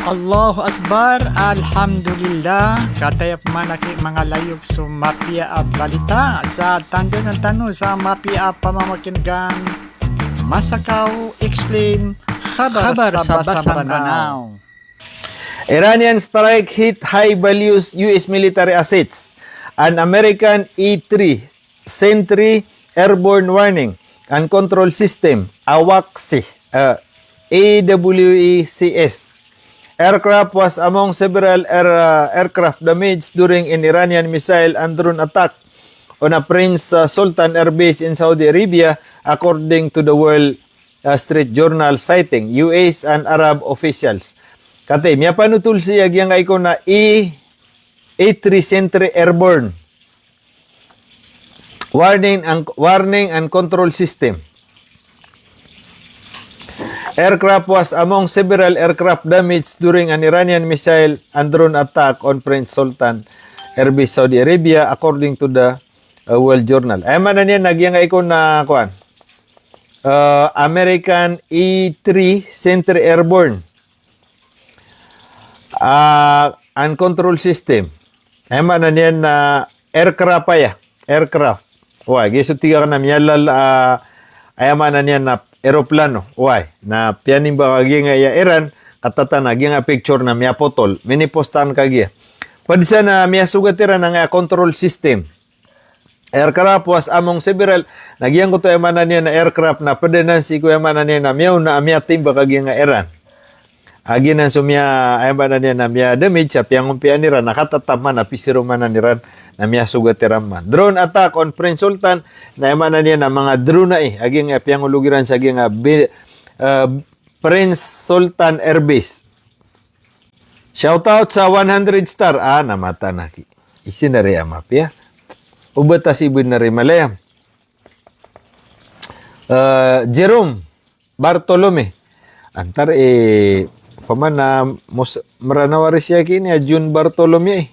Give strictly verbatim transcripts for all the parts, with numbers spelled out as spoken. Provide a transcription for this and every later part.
Allahu Akbar, Alhamdulillah. Kataya pman aki manga layok so mapiya a balita sa tandangan tano sa mapiya a pamamakin'gan. Masakaw Explain, Khabar sa Basa Mranaw. Iranian strike hit high values U S military assets. An American E three Sentry airborne warning and control system, AWACS, uh, A W A C S. Aircraft was among several air, uh, aircraft damaged during an Iranian missile and drone attack on a Prince, uh, Sultan airbase in Saudi Arabia, according to the Wall, uh, Street Journal, citing U S and Arab officials. Kati, miyapanotol siya giyangkai ko na A, A three Sentry airborne warning and, warning and control system. Aircraft was among several aircraft damaged during an Iranian missile and drone attack on Prince Sultan Airbase, Saudi Arabia, according to the, uh, Wall Journal. Aya maana niyan na giyangkai ko na, kuwan, uh, American E three Sentry airborne, uh, and control system. Aya maana niyan na aircraft aya, aircraft. Oway, giya so tig akn a miyalal, ah, aya maana niyan na eroplano. Oway, na piyanimbaka giyangkaya Iran, katatan a giyangkaya picture na miyapotol. Minipost akn kagiya. Pd san a miyasogat iran angkaya control system. Aircraft was among several, na giyangkoto aya maana niyan na aircraft na pd anan sii ko aya maana niyan na miyaona a miyatimbak a giyangkaya Iran. A giyanan so miya, aya maana niyan na miyadamage sa piyangompiyaan iran, na katatap man a piseromanan iran, na miyasogat iran man. Drone attack on Prince Sultan, na aya maana niyan na manga drone ai, a giyangkaya piyangolog iran sa giyangkaya bi-, eh, Prince Sultan Airbase. Shout out sa one hundred star. Ah, na mataan aki. Isin ari a mapiya. Oba ta si bnar i Malayam. Eh, Jerome Bartolome. Antar, eh, paman a Mus-, Mranaw ari siya kini a June Bartolome, eh.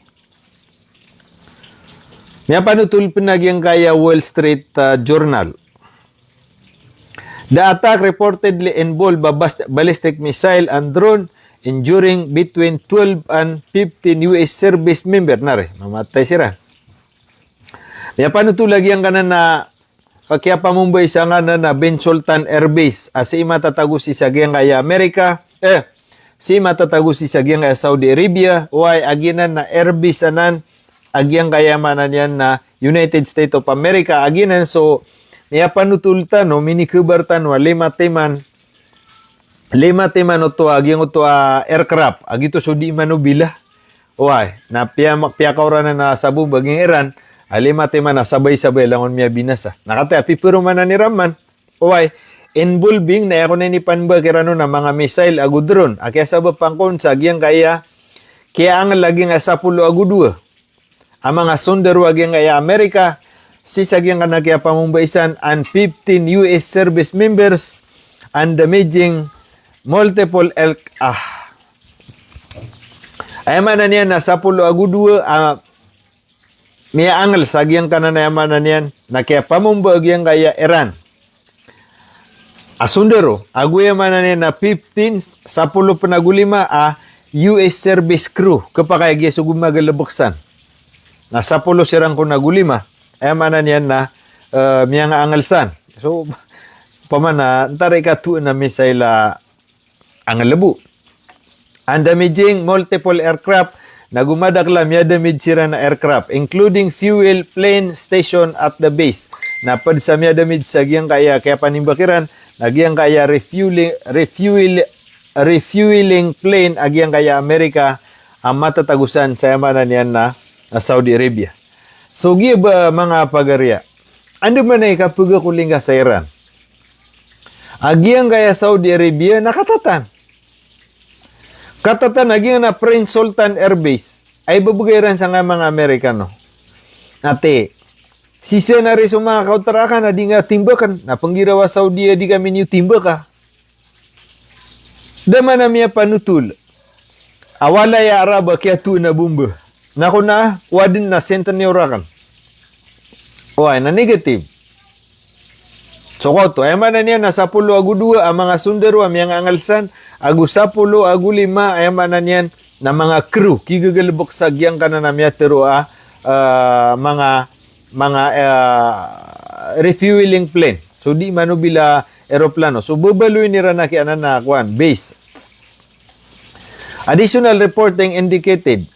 Miyapanotol pn a giyangkaya Wall Street, ah, Journal. The attack reportedly involved a bas-, ballistic missile and drone, injuring between twelve and fifteen U S service member. Na ri, mamatay siran. Miyapanotol a giyangkanan a kiyapamombai sa nganan a Bin Sultan Airbase, a sii matatago sii sa giyangkaya Amerika, eh, sii matatago sii sa giyangkaya Saudi Arabia, oway, a giyanan na airbase anan a giyangkaya maana niyan na United States of America, a giyanan so miyapanotol tano, minikhabar tano a lima timan, lima timan oto a giyangkoto a aircraft, a giyoto so di man o bila. Oway, na piya-, piyakaoranan a sabomba giyangkai Iran a lima timan a sabay-sabay langon miyabinasa. Na katii a piperomanan iran man. Oway, involving na aya kon a inipambak iran on a manga missile ago drone a kiyasabapan kon sa giyangkaya kiyaangl a giyangkaya sapolo ago dowa a manga sondaro a giyangkaya Amerika, sii sa giyangkanan a kiyapamombai san, and fifteen U S service members, and damaging multiple elk-, ah. Aya maana niyan na sapolo ago dowa a miyaangl sa giyangkanan a aya maana niyan na kiyapamomba a giyangkaya Iran a sondaro, ago aya maana niyan na fifteen, sapolo pn ago lima a U S service crew, khapakay a giya so gomagalbk san. Na sapolo siran kon ago lima, aya maana niyan na, eh, miyangaangl san. So, opama na, antaa i katoon a missile a angl bo. And damaging multiple aircraft, na go madakl a miyadamage siran a aircraft, including fuel plane station at the base. Na pd sa miyadamage sa giyangkaya kiyapanimbak iran, na giyangkaya refueling, refuel-, refueling plane a giyangkaya Amerika a matatago san sa aya maana niyan na, na Saudi Arabia. So giya ba manga pagariya, andamanaya i kapagakolinga sa Iran a giyangkaya Saudi Arabia na katatan. Katatan a giyangkanan a Prince Sultan Airbase a ibebegay iran sangkaya manga Amerikano. Na tig, sii sa na ri so manga kaotrakan a di nga timbakn, na penggiraw a Saudi a di kami niyo timbaka. Da man a miyapanotol a walay a Arab a kiyatoon a bomba. Na kon a, o adn na sentnyo rakn. Oway, na negative. So, koto, aya maana niyan na sapolo ago dowa a manga sondaro a miyangaangl san, ago sapolo ago lima, aya maana niyan na manga crew, kigegelebek sa giyangkanan a miyatero a, ah, manga, manga, ah, refueling plane. So, di mano bila eroplano. So, bebaloyin iran a kiyanan a kowan, base. Additional reporting indicated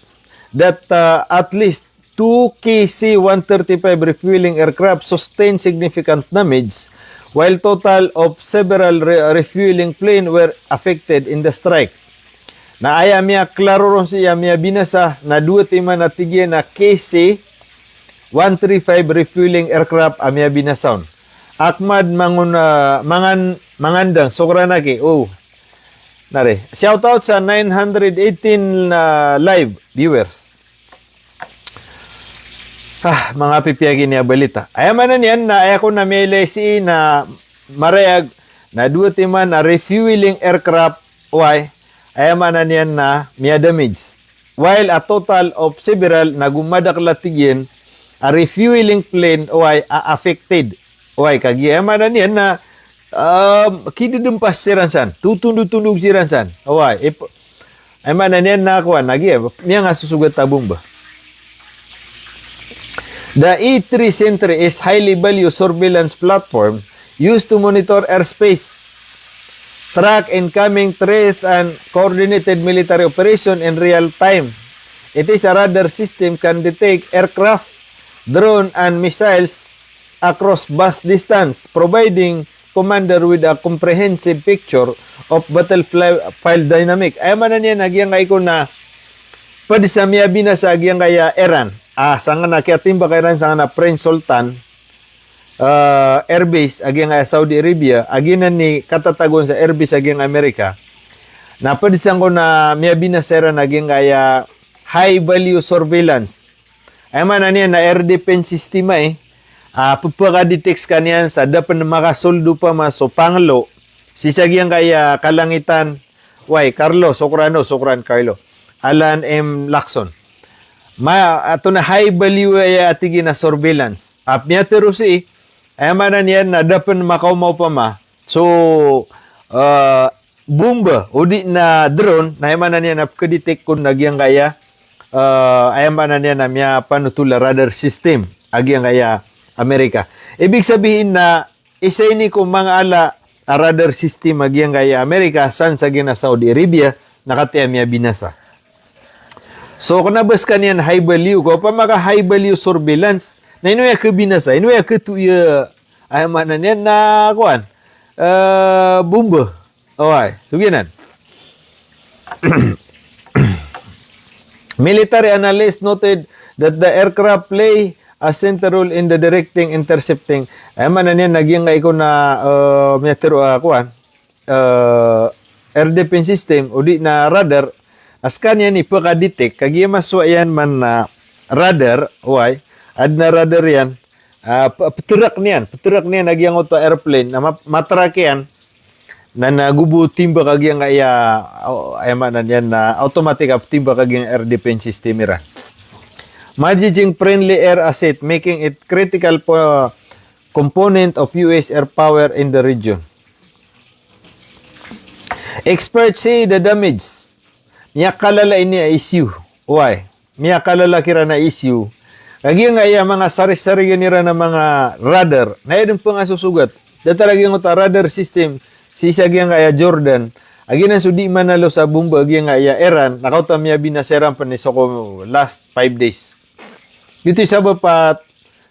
that, uh, at least two K C one thirty-five refueling aircraft sustained significant damage, while total of several re-, refueling plane were affected in the strike. Na aya miyaklaro ron sii a miyabinasa na dowa timan a tig iyan a K C one thirty-five refueling aircraft a miyabinasa on. Ahmad Mangun-, ah, Mangan-, Mangandang, sokran aki, o. Nari, shout out sa nine hundred eighteen na live viewers. Ah, manga pipiya gini a balita. Aya maana niyan na aya ko na miyailay sii na marayag na dowa timan a refueling aircraft, oway. Aya maana niyan na miyadamage. While a total of several na go madakel a tig iyan a refueling plane, oway, a affected. Oway, kagiya aya maana niyan na, um, kidedempas siran san, totondotondog siran san. Oway, ip-, aya maana niyan na kowan, lagi, eh, miyangasosogat a bomba. The E three Sentry is highly value surveillance platform used to monitor airspace, track incoming threats, and coordinated military operation in real time. It is a radar system can detect aircraft, drone, and missiles across vast distance, providing commander with a comprehensive picture of battlefield dynamic. Aya maana niyan a giyangkai ko na ped sa miyabinasa a giyangkai a Iran. Ah, sangkanan a kiyatimbak a Iran, sangkanan a Prince Sultan, ah, Airbase a giyangkai a Saudi Arabia, a giyanan i katatagoan sa airbase a giyangkai a Amerika. Na ped sangkanan a miyabinasa iran a giyangkai a high value surveillance. Aya maana niyan na air defense system ai, ah, pepakadetect skaniyan sa da pen makasold opama so pangelo sii sa giyangkai a kalangitan. Wai, Carlo, sokran o, sokran, Carlo. Alan M Lacson. Ma, ato na high value aya a tig iyan a surveillance. A miyatharo sii, aya maana niyan na da pen makaoma opama so, ah, bomba, o di na drone, na aya maana niyan na pekadetect kon a giyangkai a, eh, aya maana niyan na miyapanotol a radar system a giyangkai a Amerika. Ibig sabihin na isa ini ko manga ala a radar system a giyangkai a Amerika, san sa giya Saudi Arabia, na katii a miyabinasa. So, kena ba sekaniyan high value, ko opama ka high value surveillance, na ino aya kebinasa, ino aya ketoya, aya maana niyan na, kowan, eh, bomba. Oway, so giyanan. Military analysts noted that the aircraft play a central role in the directing, intercepting. Aya maana niyan na giyangkai ko na, eh, miyatharo a, kowan, eh, air defense system, o di na radar, a sekaniyan i pekadetect, kagiya masowa iyan man na radar, oway, aden a radar iyan, ah, pe-, peterak niyan, peterak niyan a giyangkoto a airplane, na ma-, matrack iyan, na, na go bo timbak a giyangkai a, o, aya maana niyan na automatic a petimbak a giyangkai a air defense system iran. Managing friendly air asset, making it critical po-, component of U S air power in the region. Experts say the damage, miyakalala ini a issue. Oway. Miyakalala kiran a issue. A giyangkai a manga sarisarigan iran a manga radar, na aya den pengasosogat. Datar a giyangkoto a radar system sii sa giyangkai a Jordan. A giyanan so di manalo sa bomba a giyangkai a Iran, na kaoto a miyabinasa iran pen i soko last five days. Giyoto i sabap a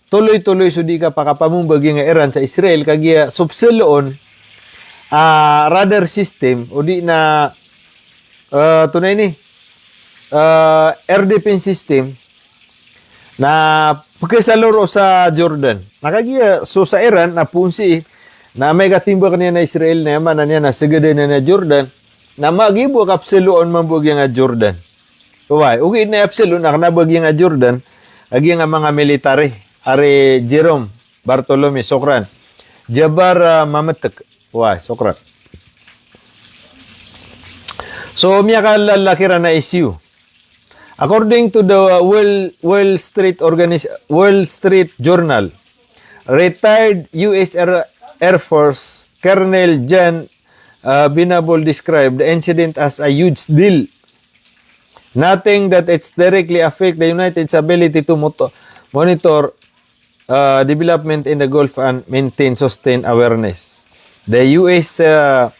toloy-toloy so di kapakapamomba a giyangkai a Iran sa Israel, kagiya so peseloon a radar system, o di na, eh, tonaa ini, eh, air defense system, na pekesalo roo sa Jordan. Na kagiya so sa Iran na poon sii, na amay ka timbak niyan a Israel, na aya maana niyan na segeden iyan a Jordan, na magibo a kapeseloon mambo a giyangkai a Jordan. Oway, ogaid na aya peseloon a kena ba giyangkai a Jordan a giyangkai a manga military, ari Jerome Bartolome, sokran. Jabar, ah, Mametek. Oway, sokran. So, miyakalala kiran a issue. According to the Wall, Wall Street Organis-, Wall Street Journal, retired U S Air, Air Force Colonel John, uh, Venable described the incident as a huge deal, noting that it's directly affect the United States' ability to moto-, monitor, uh, development in the Gulf and maintain sustained awareness. The U S, uh,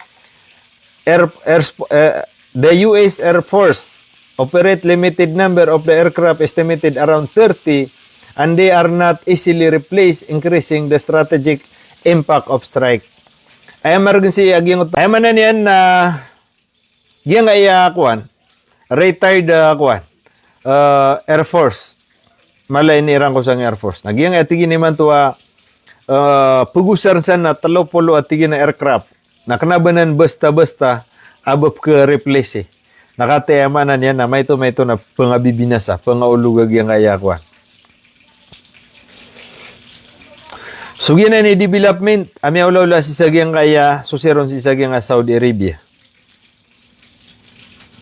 Air, Air Sp-, uh, the U S Air Force operate limited number of the aircraft, estimated around thirty, and they are not easily replaced, increasing the strategic impact of strike. Aya margen si agiyang, aya maana niyan na giyangkaya kowan, retired, ah, kowan, ah, Air Force. Mala ini iran ko sangkai Air Force. Na giyangkaya tig iyan imanto a, ah, pegosaren san na telo polo a tig iyan a aircraft. Na kena ba nan basta-basta a ba peke-replace. Na katii aya maana niyan na maito, maito na pengabibinasa, pengaolog a giyangkaya kowan. So giyanan i development a miyaolaola sii sa giyangkaya, so siron sii sa giyangkaya Saudi Arabia.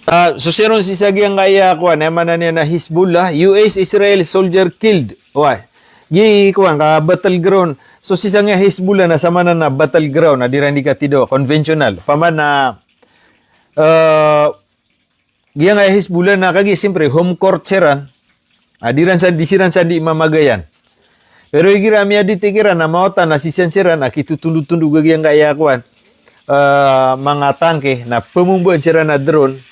Ah, so siron sii sa giyangkaya kowan, aya maana niyan na Hezbollah, U S Israel soldier killed. Oway. Gi kowan ka battleground. So sii sa giyangkaya Hezbollah na samanan a battleground, na di iran di katidawa, conventional. Opama na, eh, giyangkaya Hezbollah na kagiya siyempre home court siran. Ah, di iran sa, di siran sa di mamagayan. Pero igira miyadetect iran a maotan a sii san siran a kitotondotondog a giyangkaya kowan, eh, manga tangke na pemomboan siran a drone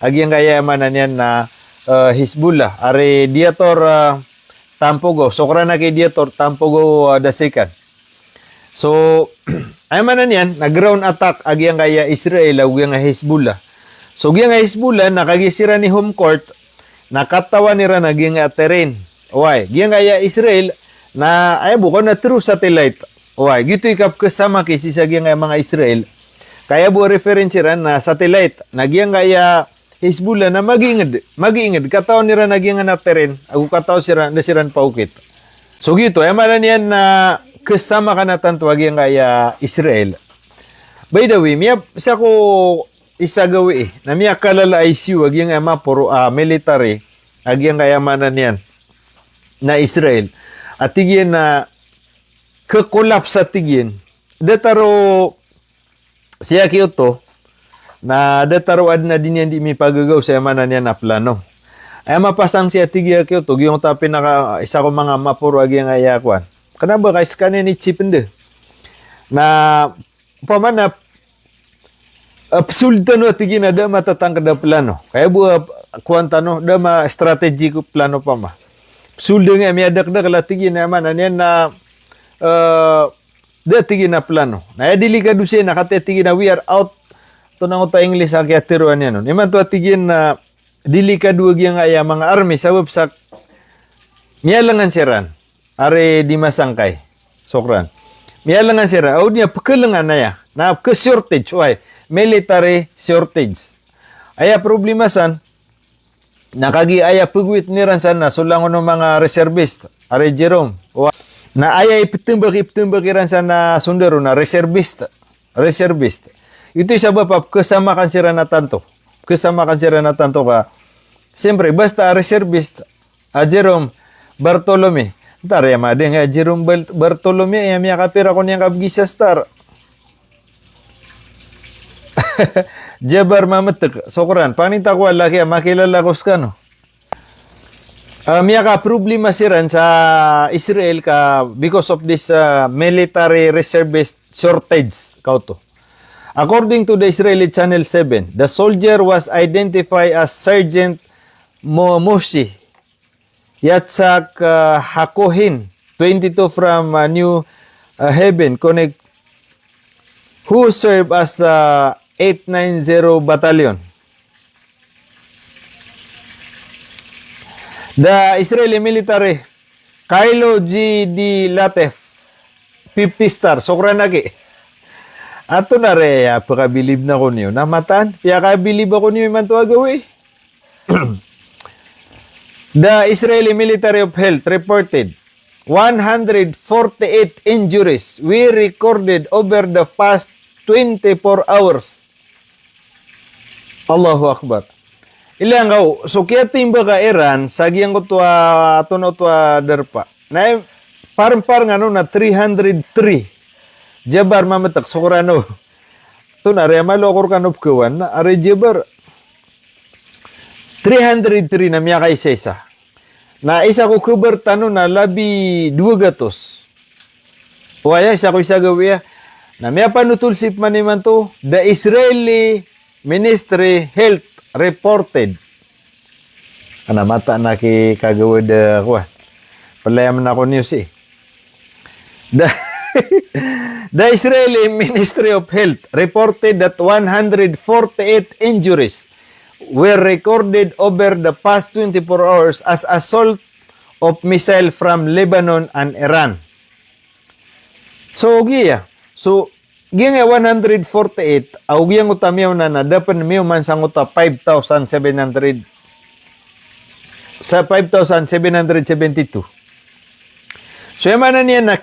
a giyangkaya aya maana niyan na, eh, Hezbollah. Ari Diator, eh, Tampogo, sokran aki Diator Tampogo, eh, the second. So, aya maana niyan na ground attack a giyangkaya Israel ago giyangkaya Hezbollah. So giyangkaya Hezbollah na kagiya siran i home court na katawan iran a giyangkaya terrain. Oway, giyangkaya Israel na aya bo ko na through satellite. Oway, giyoto i kapekesama ki sii sa giyangkaya manga Israel. Ka aya bo reference iran na satellite. Na giyangkaya Hezbollah na magiinged, magiinged, katawan iran a giyangkaya terrain, ago katawan siran, da siran paokit. So giyoto, aya maana niyan na kesama ka na tanto a giyangkaya Israel. By the way, miya, sii ko isa gawii, na miyakalala a issue a giyangkaya maporo a military a giyangkaya maana niyan na Israel. A tig iyan na ke-collapse a tig iyan. Da taro sii a kiyoto, na da taro aden a di niyan di mipagagaw sa aya maana niyan a plano. Aya mapasang sii a tig iyan a kiyoto, giyangkoto a pinaka, isa ko manga maporo a giyangkaya kowan. Kena ba ka iskaniyan i chip enda. Na, opama na, eh, pesold tano a tig iyan a da matatangked a plano. Kaya bo, eh, kowan tano, da ma-strategic plano opama. Pesold nga miyadakdakl a tig iyan a aya maana niyan na, eh, da tig iyan a plano. Na aya delikado sii na katii a tig iyan a we are out. Oto na ngoto a English a kiyateroa niyan on. Imanto a tig iyan na delikado a giyangkaya manga army sabap sa miyalengan siran. Ari di masangkay. Sokran. Miyalengan siran. Aw di niyan pekelengan aya. Na ke-shortage. Oway. Military shortage. Aya problema san, na kagiya aya pegowit iran san na so langon o manga reservist, ari Jerome. Wa-, na aya ipetembak, ipetembak iran san na sondaro na reservist. Reservist. Ito i sabap a pekesamakan siran a tanto. Pekesamakan siran a tanto ka. Siyempre, basta reservist, a Jerome Bartolome. Ntar aya madeng a Jerome Bar-, Bartolome, aya miyakapira ko niyan kabegi sa star. Jabar Mametek, sokran. Pangni ta ko a laki a makilala ko sekano. Ah, miyakaproblema siran sa Israel ka because of this, ah, military reservist shortage, kaoto. According to the Israeli Channel seven, the soldier was identified as Sergeant Mo-, Moshe Yitzhak, uh, Hakohen, twenty-two, from, uh, New, uh, Haven, Connecticut, who served as, uh, eight nine zero Battalion. The Israeli military, Kylo G D Latif, fifty star, sokran aki. Antonaa ri, aya pekabilib ako niyo. Na mataan, piyakabilib ako niyo imanto a gawii. The Israeli Ministry of Health reported one hundred forty-eight injuries were recorded over the past twenty-four hours. Allahu Akbar. Ilaya ngka o, so kiyatimbaka iran sa giyangkoto a, antonaa oto a darpa. Na, eh, parempar ngano na three hundred three. Jabar Mametek, sokran o. Oto na ari a malo ako rkano pkhawan, na ari Jabar, three hundred three na miyakaisaisa. Na isa ko khabar tano na labi dowa gatos. Oway, isa ko isa gawii a. Na miyapanotol sii pman imanto, the Israeli Ministry Health reported. Ana mata na ki kagawad, eh, kowan. Pelayaman ako news eh. The, the Israeli Ministry of Health reported that one hundred forty-eight injuries were recorded over the past twenty-four hours as a result of missile from Lebanon and Iran. So, giya. So, giyangkai a one hundred forty-eight, ago giyangkoto a miyaona na da pn miyoman sangkoto a five thousand seven hundred, sa five thousand seven hundred seventy-two. So, aya maana niyan na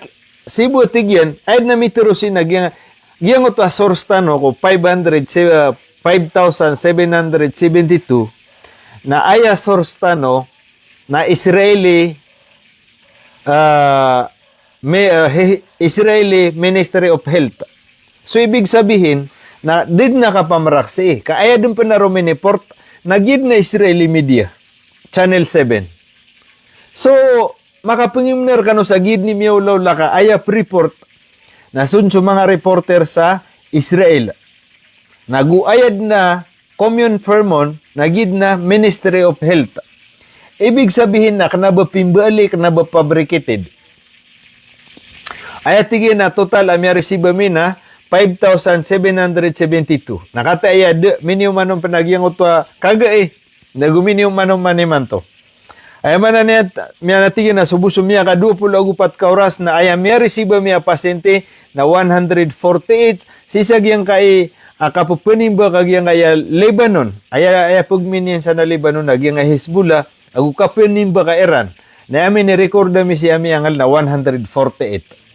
sii bo, tig iyan, aya dn a mitharo sii na giyang, giyangkoto a source tano ko five hundred, se-, ah, five thousand seven hundred seventy-two, na aya source tano na Israeli, ah, me-, ah, he-, Israeli Ministry of Health. So, ibig sabihin na di dn a kapamraksii, ka aya dn pn a roo miniport na giya dn a Israeli media, Channel seven. So, makapngimnar kano sa giya dn i miyaolaola ka aya preport na so dn so manga reporter sa Israel. Na go aya dn a komiyon-firm on na giya dn a Ministry of Health. Ibig sabihin na kna ba pimbaali, kna ba fabricated. Aya tig iyan a total a miya-receive ami na five thousand seven hundred seventy-two. Na katii aya da, miniyoman on pn a giyangkoto a kagai, na go miniyoman on man imanto. Aya maana niyan, miyaona, tig iyan a so bo so miyakadowa polo ago pat ka oras na aya miya-receive ami a pasyente na one hundred forty-eight, sii sa giyangkai a kapphanimbaka giyangkai a Lebanon. Aya, aya pagmi niyan san a Lebanon na giyangkai a Hezbollah, ago kapphanimbaka a Iran. Na aya mini-record ami sii a miyangl na one hundred forty-eight.